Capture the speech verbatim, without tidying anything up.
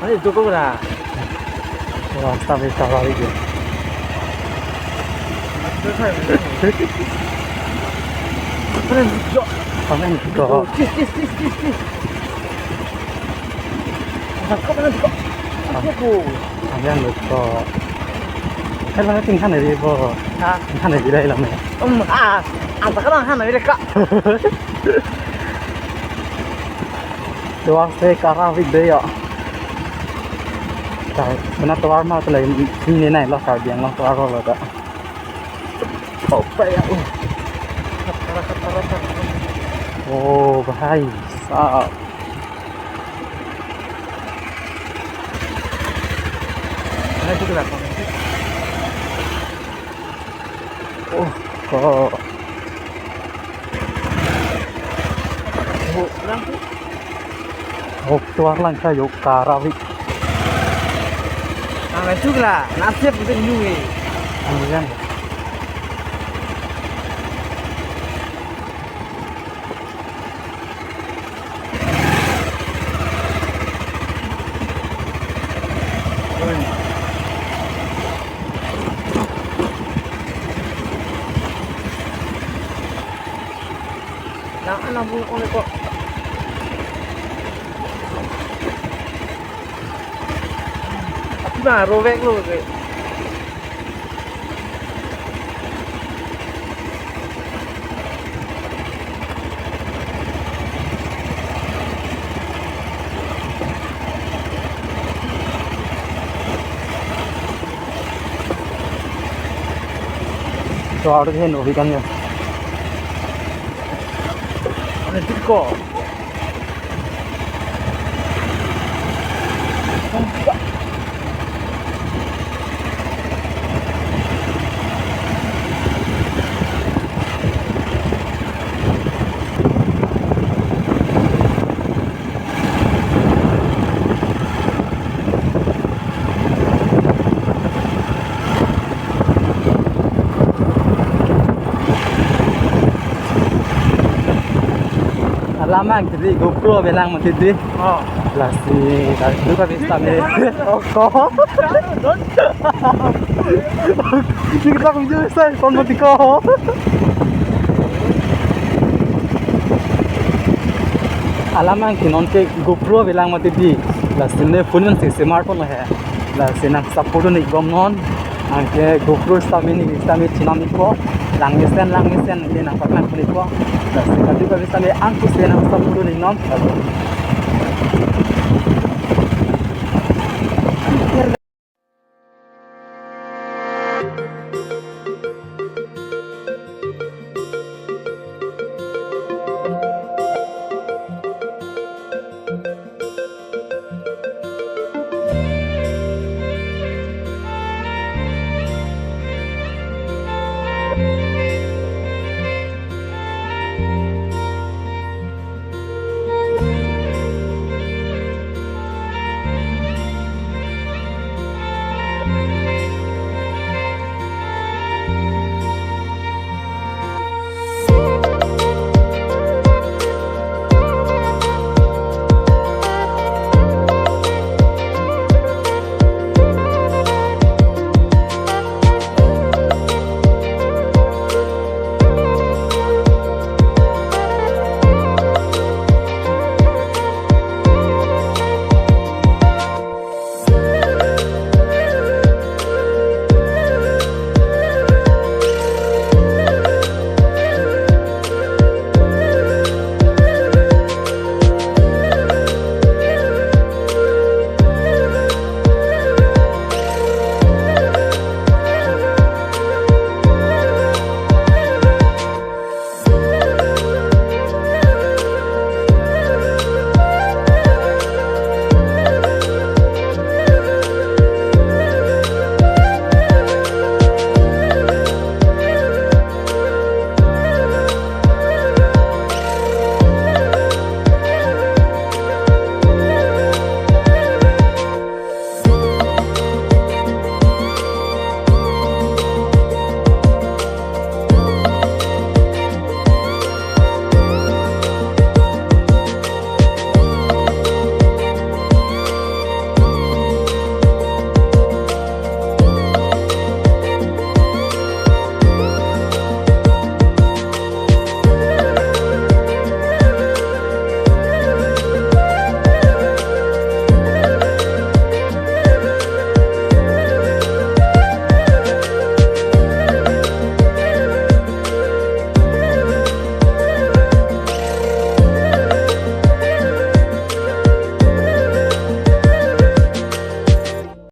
Ani dukung na. Wah, sampai tawa lagi. Keren, jo. Keren, jo. Tis, tis, tis, tis, tis. Tangkap, tangkap. Tangkap, Bu. Ayan, jo. Kan mana tingkan dari, Bu? Ha? Tingkan dari, dari lama. Um, ah, anta kan han dari ka. Tovar si kara vik de ya. Ta, mana tovar ma ta lai, ni nai lo Karbi Anglong tovar lo ta. Oh, pa ya. Oh. Oh, bahai. Sa. Ada juga lah. Oh, ko. Oh, tovar lang kayo kara vik. Ang masuk lah, nasib itu nyungi. Ang yan. Nang anak bunga ko. Ati ma rovek lo ke. Tovar ke no bikan ya. Ano, tik ko. Alam angkiri GoPro avelang mati di. Oh. Lasi, lasi duka bista me. Oh, ko. Kita kunjung sai kon mati ko. Alam angkiri non ke GoPro avelang mati di. Lasi ne phone si smartphone he. Lasi nang support ni gom non. Anke GoPro sitame ni sitame chinam ikpo. Langmesen, langmesen ke nang paklang pun ikpo. Lasi kadu kadu sitame angku si nang support ni non.